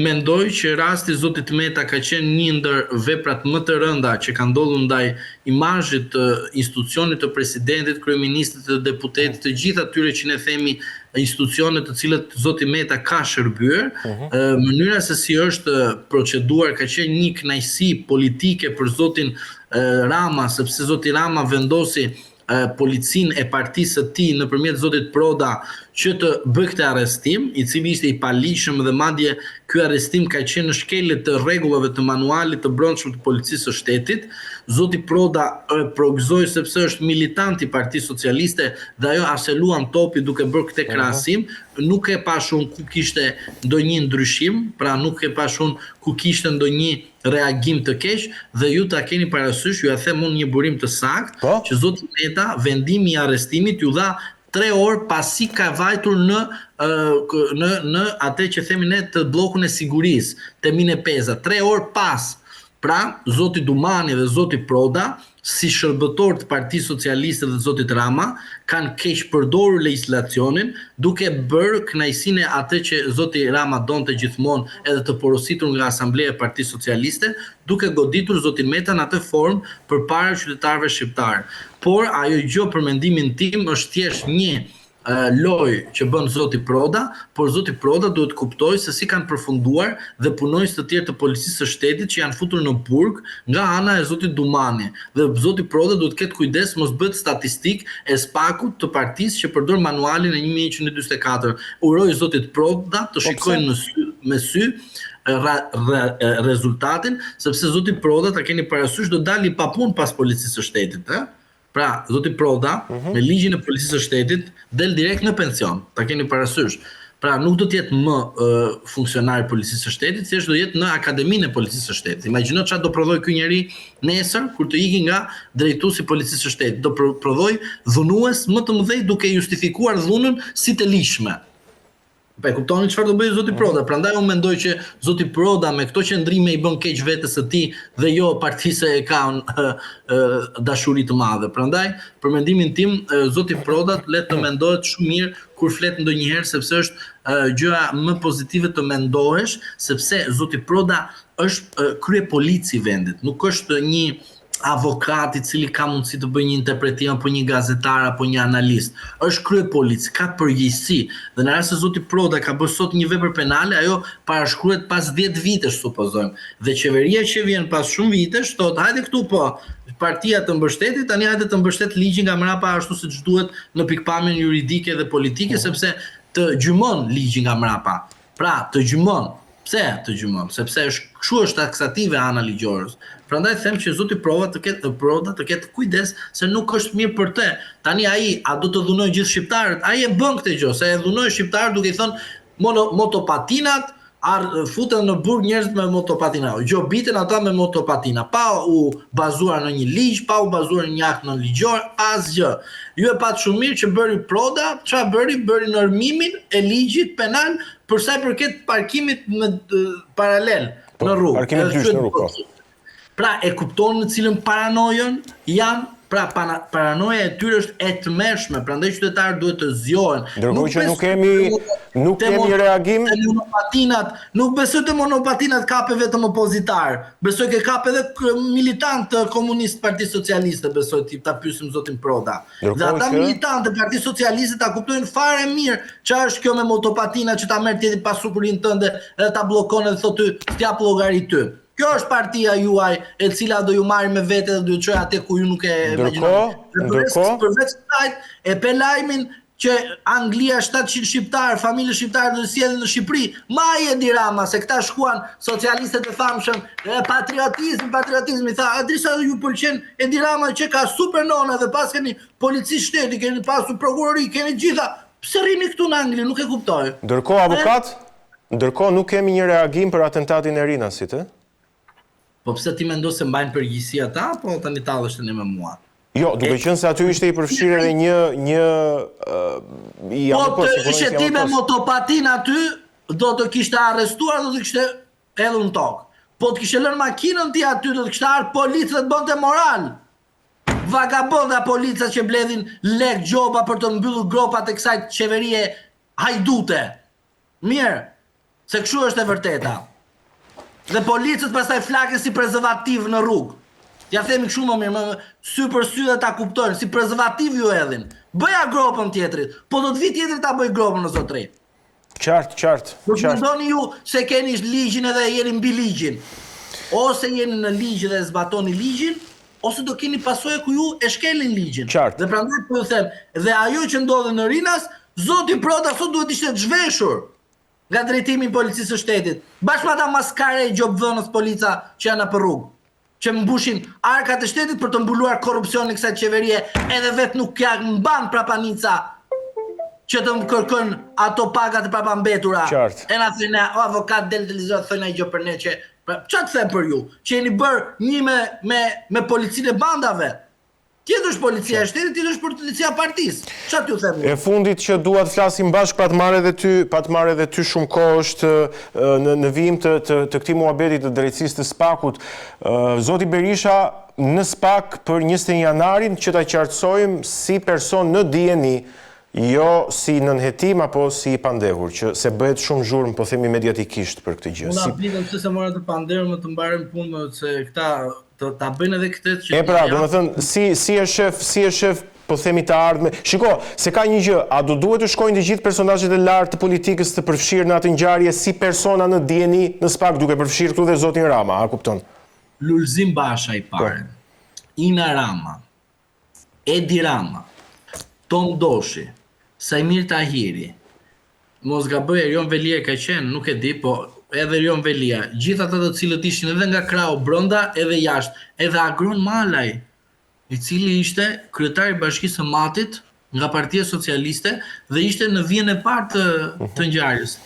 Mendoj që rasti i zotit Meta ka qenë një ndër veprat më të rënda që ka ndodhur ndaj imazhit të institucionit të presidentit, kryeministrit të deputetit, të gjithë atyre që ne themi institucione të cilët zoti Meta ka shërbyer. Mënyra se si është proceduar ka qenë një kënaqësi politike për zotin Rama, sepse zoti Rama vendosi policinë e partisë së tij nëpërmjet zotit Proda që të bëjë këtë arrestim, i cili ishte i paligjshëm dhe madje ky arrestim ka qenë në shkelje të rregullave të manualit të brendshëm të Policisë së Shtetit. Zoti Proda e përgëzoi sepse është militant i Partisë Socialiste dhe ajo as e luan topi duke bërë këtë krahasim, nuk e pashë unë ku kishte ndonjë ndryshim, pra nuk e pashë unë ku kishte ndonjë reagim të keq dhe ju ta keni parasysh, ju ja them unë një burim të saktë, Po? që zoti Meta vendimi i arrestimit ju dha 3 orë pasi ka vajtur në në në atë që themi ne të bllokun e sigurisë, te Mine Peza, 3 orë pas. Pra, zoti Dumani dhe zoti Proda, si shërbëtorë të Partisë Socialiste dhe zotit Rama, kanë keqpërdorur legjislacionin, duke bërë kënaqësinë e atë që zoti Rama donte gjithmonë edhe të porositur nga Asambleja e Partisë Socialiste, duke goditur zotin Meta në atë formë përpara qytetarëve shqiptarë. Por ajo gjë për mendimin tim është thjesht një lojë që bën zoti Proda, por zoti Proda duhet të kuptojë se si kanë përfunduar dhe punonjës të tjerë të policisë së shtetit që janë futur në burg nga ana e zotit Dumani. Dhe zoti Proda duhet të ketë kujdes mos bëhet statistikë e SPAK-ut të partisë që përdor manualin e 1144. Uroj zotit Proda të Po pse? shikojë në sy me sy ra, ra, rezultatin, sepse zoti Proda ta keni parasysh do dali pa punë pas policisë së shtetit, ë? Pra, zoti Proda, me ligjin e policisë së shtetit, del direkt në pension, ta keni parasysh. Pra, nuk do të jetë më uh, funksionar i policisë së shtetit, thjesht do jetë në akademinë e policisë së shtetit. Imagjino çfarë do prodhoj ky njeri nesër kur të iki nga drejtuesi i policisë së shtetit. Do prodhoj dhunues më të mëdhenj duke justifikuar dhunën si të ligjshme. Po e kuptoni çfarë do bëjë zoti Proda? Prandaj unë mendoj që zoti Proda me këto qëndrime i bën keq vetes së tij dhe jo partisë e ka dashuri të madhe. Prandaj, për mendimin tim, zoti Proda le të mendohet shumë mirë kur flet ndonjëherë sepse është gjëja më pozitive të mendohesh, sepse zoti Proda është kryepolici i vendit, nuk është një avokat i cili ka mundësi të bëjë një interpretim apo një gazetar apo një analist. Është kryepolic, ka përgjegjësi. Dhe në rast se zoti Proda ka bërë sot një vepër penale, ajo parashkruhet pas 10 vitesh supozojmë. Dhe qeveria që vjen pas shumë vitesh thotë, hajde këtu po, partia të mbështeti, tani hajde të mbështet ligjin nga mrapa ashtu siç duhet në pikëpamjen juridike dhe politike, sepse të gjymon ligji nga mrapa. Pra, të gjymon. Pse të gjymon? Sepse është kështu është taksative ana ligjore. Prandaj them që zoti Prova të ketë Proda të ketë kujdes se nuk është mirë për të. Tani ai a do të dhunojë gjithë shqiptarët? Ai e bën këtë gjë, se e dhunoi shqiptarët duke i thënë mono, motopatinat, ar, futen në burg njerëzit me motopatina. Gjobiten ata me motopatina, pa u bazuar në një ligj, pa u bazuar në një akt nënligjor, asgjë. Ju e patë shumë mirë që bëri Proda, çfarë bëri? Bëri normimin e ligjit penal për sa i përket parkimit në paralel Po, në rrugë. parkimit Edhe dysh quhet në rrugë, po. bllokim. Pra e kupton në cilën paranojën janë, pra pana, paranoja e tyre është e tmerrshme, prandaj qytetarët duhet të zgjohen. Ndërkohë që nuk besoj kemi te nuk te kemi mono- reagim, te monopatinat, nuk besoj te monopatinat kape vetëm opozitar. Besoj ke kap edhe militant të komunist Partisë Socialiste, besoj ti ta pyesim zotin Proda. Dhe ndërkohë ata që militantë të Partisë Socialiste ta kuptojnë fare mirë çfarë është kjo me motopatina që ta merr tjetri pasurinë tënde edhe ta bllokon edhe thotë ty, s't'jap llogari ty. Kjo është partia juaj e cila do ju marrë me vete dhe do ju çojë atje ku ju nuk e imagjinoni. ndërkohë, Dhe përveç ndërkohë përveç kësaj e pe lajmin që Anglia 700 shqiptar, familje shqiptare do të sjellin në Shqipëri. Maj Edi Rama se këta shkuan socialistët e famshëm, e, patriotizmi, patriotizmi, tha, a disa ju pëlqen Edi Rama që ka super nona dhe pas keni polici shteti, keni pasur prokurori, keni gjitha. Pse rrini këtu në Angli, nuk e kuptoj. ndërkohë E? avokat, ndërkohë nuk kemi një reagim për atentatin e Rinasit, ë? Po pse ti mendon se mbajnë përgjegjësi ata apo tani tallesh tani me mua? Jo, duke qenë se aty ishte i përfshirë edhe një një i Po të AMP-s, një ishe punonjës i ti me AMP-s. motopatin aty, do të kishte arrestuar, do të kishte hedhur në tokë. Po të kishe lënë makinën ti aty, do të kishte ardhur policë dhe të bënte moral. Vagabonda polica që mbledhin lek gjoba për të mbyllur gropat e kësaj qeverie hajdute. Mirë. Se kështu është e vërteta. Dhe policët pastaj flakin si prezervativ në rrugë. Ja themi kështu më mirë, më sy për sy dhe ta kuptojnë, si prezervativ ju hedhin. Bëja gropën tjetrit, po do të vijë tjetri ta bëjë gropën o zotri. Qartë, qartë, Mos mendoni ju se keni ligjin edhe jeni mbi ligjin. Ose jeni në ligj dhe zbatoni ligjin, ose do keni pasoja ku ju e shkelni ligjin. Qartë. Dhe prandaj po ju them, dhe ajo që ndodhi në Rinas, zoti Proda sot duhet ishte zhveshur nga drejtimi i policisë së shtetit, bashkë me ata maskare gjobvënës polica që janë nëpër rrugë, që mbushin arkat e shtetit për të mbuluar korrupsionin e kësaj qeverie, edhe vetë nuk ja mban prapanica që të më kërkojnë ato pagat e prapambetura. Qartë. E na thonë, o avokat del televizion thonë ai gjë për ne që pra, çfarë të them për ju, që jeni bërë një me me me policinë e bandave. Tjetër është policia e shtetit, tjetër është policia e partisë. Çfarë t'ju them unë? E fundit që dua të flasim bashkë pa të marrë edhe ty, pa të marrë edhe ty shumë kohë është në në vijim të të të këtij muhabeti të drejtësisë të SPAK-ut. Zoti Berisha në SPAK për 21 janarin që ta qartësojmë si person në dijeni, jo si nën hetim apo si i pandehur, që se bëhet shumë zhurmë po themi mediatikisht për këtë gjë. Unë Si aplikën pse s'e mora të pandehur më të mbarojnë punë më se këta Të ta bëjnë edhe këtë që E pra, domethënë, si si e shef, si e shef po themi të ardhme. Shiko, se ka një gjë, a do duhet të shkojnë të gjithë personazhet e lartë të politikës të përfshirë në atë ngjarje si persona në dijeni në SPAK duke përfshirë këtu dhe zotin Rama, a kupton? Lulzim Basha i pari, Ina Rama, Edi Rama, Tom Doshi, Saimir Tahiri, mos gaboj Erion Veliaj ka qenë, nuk e di, po edhe Erion Veliaj, gjithë ata të cilët ishin edhe nga krahu brenda edhe jashtë, edhe Agron Malaj, i cili ishte kryetar i Bashkisë së Matit nga Partia Socialiste dhe ishte në vijën e parë të të ngjarjes.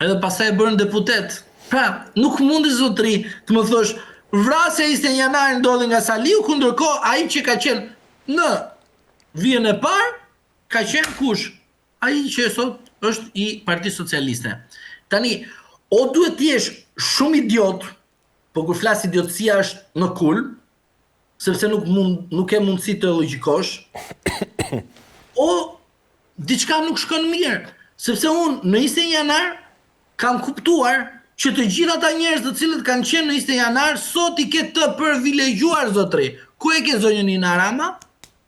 Edhe pastaj e bërën deputet. Pra, nuk mundi zotri të më thosh vrasja e 21 janarit ndodhi nga Saliu, ku ndërkohë ai që ka qenë në vijën e parë ka qenë kush? Ai që sot është i Partisë Socialiste. Tani, o duhet të jesh shumë idiot, po kur flas idiotësia është në kulm, sepse nuk mund nuk ke mundësi të logjikosh. O diçka nuk shkon mirë, sepse unë në 21 janar kam kuptuar që të gjithë ata njerëz të cilët kanë qenë në 21 janar sot i ke të privilegjuar zotri. Ku e ke zonjën Ina Rama?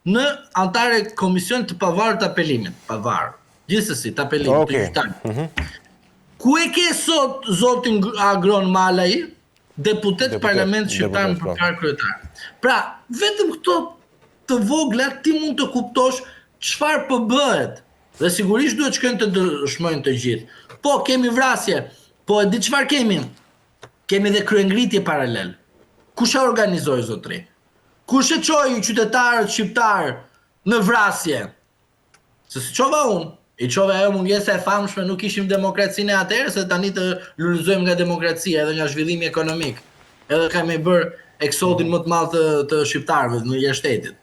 Në anëtare komisionit të pavarur të apelimit, pavarur. Gjithsesi, të apelimit, okay. të gjyqtarit. Mm -hmm. Ku e ke sot zotin Agron Malaj, deputet, deputet parlament shqiptar më po. përpara kryetar. Pra, vetëm këto të vogla ti mund të kuptosh çfarë po bëhet. Dhe sigurisht duhet shkojnë të dëshmojnë të gjithë. Po kemi vrasje, po e di çfarë kemi? Kemi dhe kryengritje paralel. Kush e organizoi zotri? Kush e çoi qytetarët shqiptarë në vrasje? Se s'i çova unë, i çoi ajo mungesa e famshme, nuk kishim demokracinë atëherë, se tani të lulëzojmë nga demokracia edhe nga zhvillimi ekonomik. Edhe kemi bërë eksodin më të madh të, të shqiptarëve në jashtë shtetit.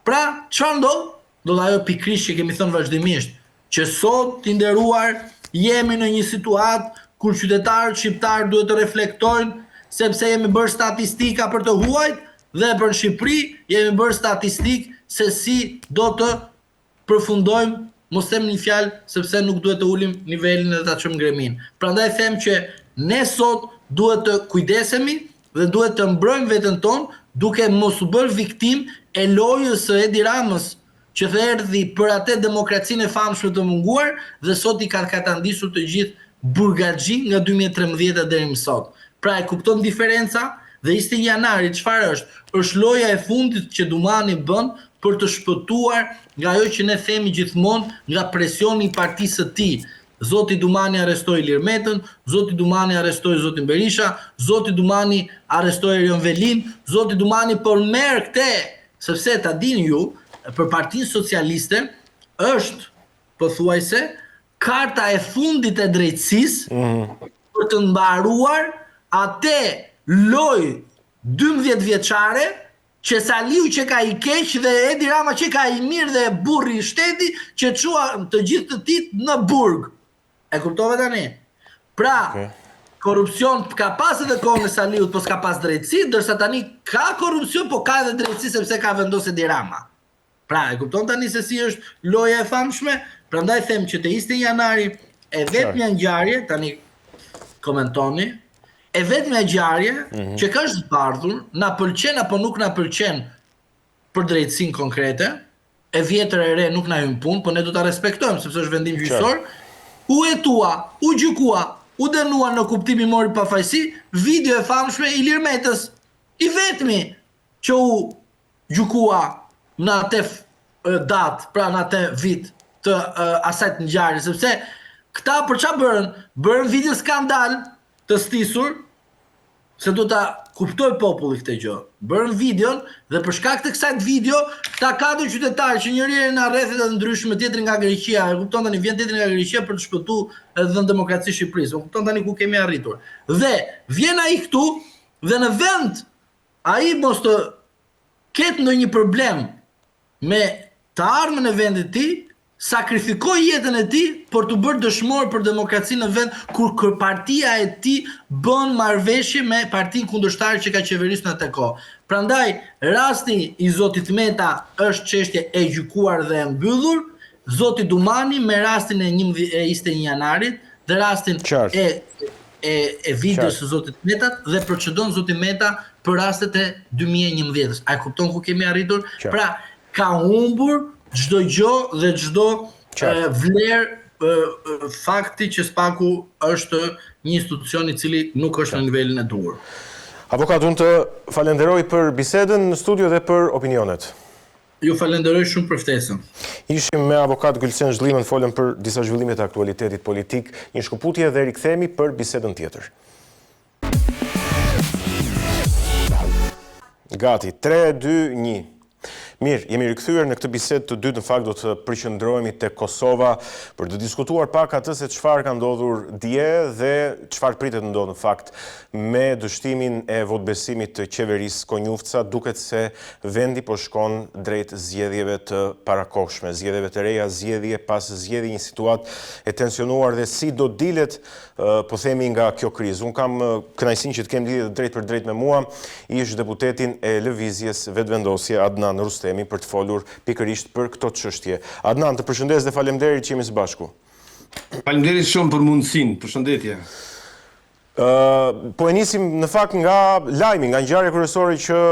Pra, çfarë ndodh? Ndodh ajo pikërisht që kemi thënë vazhdimisht, që sot i nderuar jemi në një situatë kur qytetarët shqiptarë duhet të reflektojnë sepse jemi bërë statistika për të huajt dhe për në Shqipëri jemi bërë statistikë se si do të përfundojmë, mos them një fjalë sepse nuk duhet të ulim nivelin edhe ta çojmë greminë. Prandaj them që ne sot duhet të kujdesemi dhe duhet të mbrojmë veten tonë duke mos u bërë viktimë e lojës së Edi Ramës që erdhi për atë demokracinë e famshme të munguar dhe sot i ka katandisur të gjithë burgaxhi nga 2013 deri më sot. Pra e kupton diferenca? Dhe 21 janari çfarë është? Është loja e fundit që Dumani bën për të shpëtuar nga ajo që ne themi gjithmonë nga presioni i partisë së tij. Zoti Dumani arrestoi Ilir Metën, zoti Dumani arrestoi zotin Berisha, zoti Dumani arrestoi Erion Velinë, zoti Dumani por merr këtë, sepse ta dini ju, për Partinë Socialiste është pothuajse karta e fundit e drejtësisë mm -hmm. për të mbaruar atë lojë 12 vjeçare që Saliu që ka i keq dhe Edi Rama që ka i mirë dhe burri i shteti që çuan të gjithë të tijtë në burg. E kuptove tani? Pra, okay. korrupsion ka pas edhe kohën e Saliut, po s'ka pas drejtësi, ndërsa tani ka korrupsion, po ka edhe drejtësi sepse ka vendosur Edi Rama. Pra, e kupton tani se si është loja e famshme? Prandaj them që te 21 janari. E vetmja ngjarje, tani komentoni, e vetmja ngjarje mm -hmm. që ka zbardhur, na pëlqen apo nuk na pëlqen për drejtësinë konkrete, e vjetër e re nuk na hyn punë, po ne do ta respektojmë sepse është vendim gjyqësor. U hetua, u gjykua, u dënua në kuptimin mori pafajësi, video e famshme Ilir Metës, i vetmi që u gjykua në atë datë, pra në atë vit të asaj të ngjarjes, sepse këta për ça bërën? Bërën video skandal të stisur, se do ta kuptojë populli këtë gjë. Bërën videon dhe për shkak të kësaj video, këta katër qytetarë që njëri nga rrethet e ndryshme, tjetri nga Greqia, e kupton tani vjen tjetri nga Greqia për të shpëtuar edhe dhënë demokraci Shqipërisë. E kupton tani ku kemi arritur. Dhe vjen ai këtu dhe në vend ai mos të ketë ndonjë problem me të ardhmen e vendit të tij, sakrifikoi jetën e tij për t'u bërë dëshmor për demokracinë në vend kur kër partia e tij bën marrëveshje me partinë kundërshtare që ka qeverisur në atë kohë. Prandaj rasti i zotit Meta është çështje e gjykuar dhe e mbyllur, zoti Dumani me rastin e 11 e 21 janarit dhe rastin Qartë. e e e videos së zotit Meta dhe procedon zoti Meta për rastet e 2011-ës. A e kupton ku kemi arritur? Qartë. Pra, ka humbur çdo gjë dhe çdo vlerë fakti që SPAK-u është një institucion i cili nuk është në nivelin e duhur. Avokat, unë të falenderoj për bisedën në studio dhe për opinionet. Ju falenderoj shumë për ftesën. Ishim me avokat Gylsen Zhlimën, folëm për disa zhvillime të aktualitetit politik, një shkëputje dhe rikthehemi për bisedën tjetër. Gati, 3, 2, 1. Mirë, jemi rikthyer në këtë bisedë të dytë, në fakt do të përqendrohemi te Kosova për të diskutuar pak atë se çfarë ka ndodhur dje dhe çfarë pritet të ndodhë në fakt me dështimin e votëbesimit të qeverisë Konjufca, duket se vendi po shkon drejt zgjedhjeve të parakohshme, zgjedhjeve të reja, zgjedhje pas zgjedhje, një situatë e tensionuar dhe si do dilet po themi nga kjo krizë. Unë kam kënaqësinë që të kem lidhje të drejtpërdrejtë me mua, ish deputetin e Lëvizjes Vetëvendosje, Adnan Rustemi, për të folur pikërisht për këto çështje. Adnan, të përshëndes dhe faleminderit që jemi së bashku. Faleminderit shumë për mundësinë. Përshëndetje. Po e nisim në fakt nga lajmi, nga ngjarja kryesore që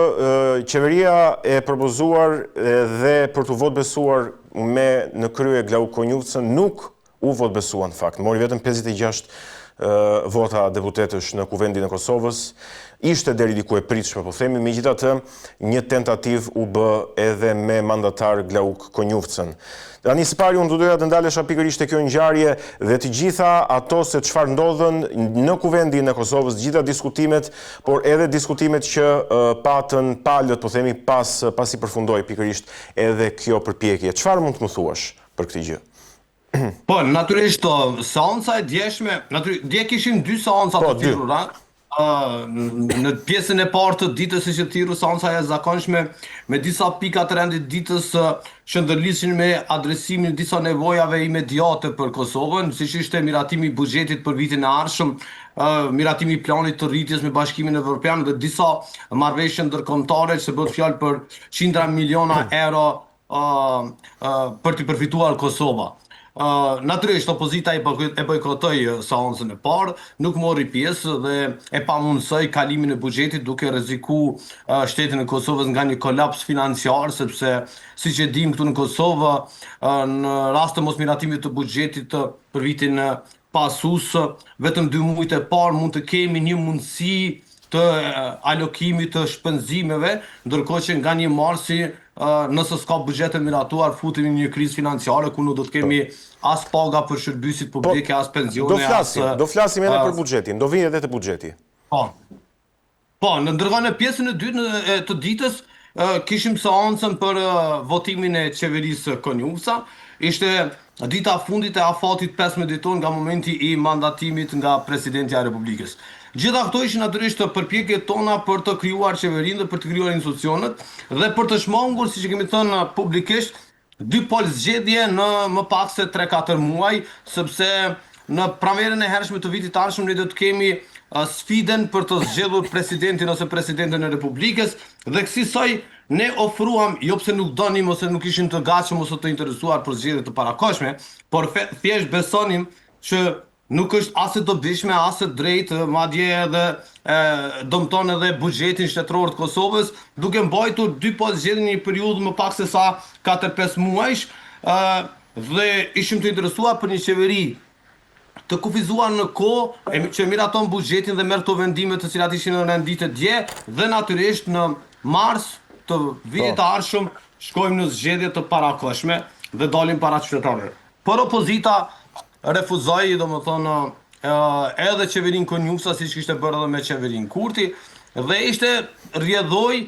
qeveria e propozuar dhe për t'u votëbesuar me në krye Glauk Konjufcën nuk U votëbesua në fakt, mori vetëm 56 vota deputetësh në Kuvendin e Kosovës. Ishte deri diku e pritshme, po themi, megjithatë, një tentativë u bë edhe me mandatar Glauk Konjufcën. Tani së pari unë do doja të ndalesha pikërisht te kjo ngjarje dhe të gjitha ato se çfarë ndodhën në Kuvendin e Kosovës, të gjitha diskutimet, por edhe diskutimet që patën palët, po themi, pas pasi përfundoi pikërisht edhe kjo përpjekje. Çfarë mund të më thuash për këtë gjë? Po, natyrisht, seanca e djeshme, natyrisht, dje kishim dy seanca po, të thirrura. Në pjesën e parë të ditës ishte thirrur seanca e zakonshme me disa pika të rendit ditës që ndërlidheshin me adresimin e disa nevojave imediate për Kosovën, siç ishte miratimi i buxhetit për vitin e ardhshëm, miratimi i planit të rritjes me Bashkimin Evropian dhe disa marrëveshje ndërkombëtare që bëhet fjalë për qindra miliona euro për t'i përfituar Kosova. Natyrisht opozita e bojkotoi seancën e parë, nuk mori pjesë dhe e pamundësoi kalimin e buxhetit duke rreziku shtetin e Kosovës nga një kolaps financiar, sepse siç e dimë këtu në Kosovë, në rast të mosmiratimit të buxhetit për vitin pasues, vetëm dy muajt e parë mund të kemi një mundësi të alokimit të shpenzimeve, ndërkohë që nga një marsi, nëse s'ka buxhet të miratuar, futemi në një krizë financiare ku nuk do të kemi as paga për shërbyesit po, publikë, as pensione, do flasim, as do flasim edhe për buxhetin, do vijë edhe te buxheti. Po. Po, në ndërkohë në pjesën e dytë në, të ditës kishim seancën për votimin e qeverisë Konjufca. Ishte dita e fundit e afatit 15 ditor nga momenti i mandatimit nga presidentja e Republikës. Gjitha këto ishin natyrisht përpjekjet tona për të krijuar qeverinë dhe për të krijuar institucionet dhe për të shmangur, siç e kemi thënë publikisht, dy palë zgjedhje në më pak se 3-4 muaj, sepse në pranverën e hershme të vitit të ardhshëm ne do të kemi sfidën për të zgjedhur presidentin ose presidenten e Republikës dhe kësisoj ne ofruam, jo pse nuk donim ose nuk ishim të gatshëm ose të interesuar për zgjedhje të parakohshme, por thjesht besonim që nuk është as e dobishme, as e drejtë, madje edhe e, dëmton edhe buxhetin shtetëror të Kosovës, duke mbajtur dy palë zgjedhje në një periudhë më pak se sa 4-5 muajsh, ë dhe ishim të interesuar për një qeveri të kufizuar në kohë e, që miraton buxhetin dhe merr këto vendime të cilat ishin në rend dite dje dhe natyrisht në mars të vitit të ardhshëm shkojmë në zgjedhje të parakohshme dhe dalim para qytetarëve. Por opozita refuzoi, domethënë, ë, edhe qeverinë Konjufca siç kishte bërë edhe me qeverinë Kurti dhe ishte rrjedhoj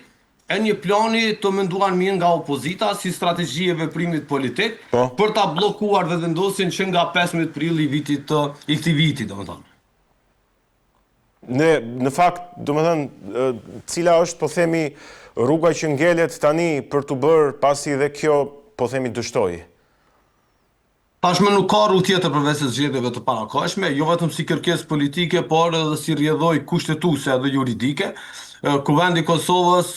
e një plani të menduar mirë nga opozita si strategji e veprimit politik për ta bllokuar Vetëvendosjen që nga 15 prilli i vitit të i këtij viti, domethënë. Ne, në fakt, domethënë, cila është, po themi, rruga që ngelet tani për t'u bërë pasi dhe kjo, po themi, dështoi? Tashmë nuk ka rrugë tjetër përveç se zgjedhjeve të parakohshme, jo vetëm si kërkesë politike, por edhe si rrjedhojë kushtetuese dhe juridike. Kuvendi i Kosovës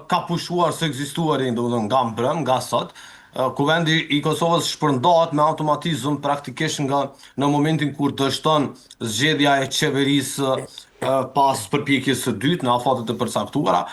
ka pushuar së ekzistuari, domethënë nga mbrëm, nga sot. Kuvendi i Kosovës shpërndahet me automatizëm praktikisht nga në momentin kur dështon zgjedhja e qeverisë pas përpjekjes së dytë në afatet e përcaktuara.